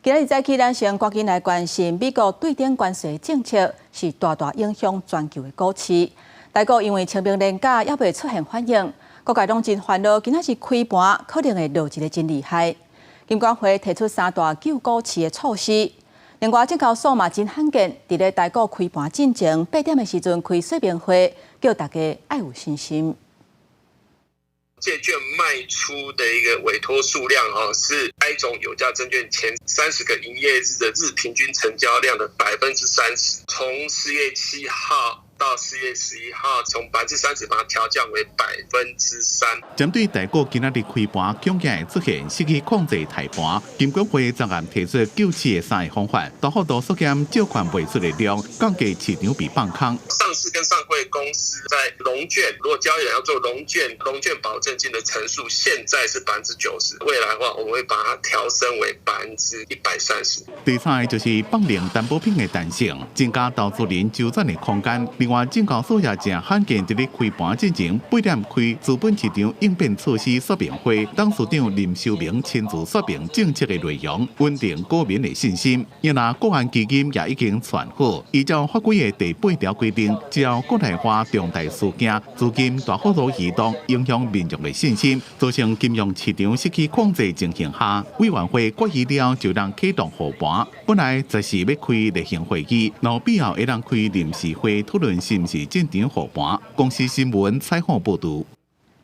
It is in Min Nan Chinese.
今仔日早起，咱先趕緊來關心美國對頂關稅政策是大大影響全球的股市。台股因為清明連假猶未出現反應，各界攏真煩惱，今仔日開盤可能會落一个真厲害。金管會提出三大救股市的措施，另外證交所嘛真罕見，佇咧台股開盤進前8點的時陣開說明會，叫大家愛有信心。借券賣出的一個委託數量，哈，是該種有價證券前30個營業日的日平均成交量的30%。從4月7號到4月11號，從30%把它調降為3%。針對台股今仔日開盤恐驚會出現失去控制抬盤，金管會昨暗提出救市的三個方法，大幅度縮減借款賣出的量，降低市場被放空。上市跟上櫃公司在融券，如果交易人要做融券，融券保證金的成數現在是90%，未來的話我們會把它調升為130%。第三個就是放靈擔保品的彈性，增加投資人周轉的空間。另外，證交所也誠罕見佇咧開盤進前8點開資本市場應變措施說明會，董事長林修明親自說明政策的內容，穩定股民的信心。因為國安基金也已經傳好，依照法規的第八條規定，只要國內外重大事件，資金大幅度移動，影響民眾的信心，造成金融市場失去控制情形下，委員會決議了就通啟動護盤。本來就是欲開例行會議，若必要會當開臨時會討論是毋是進場護盤。公視新聞採訪報導。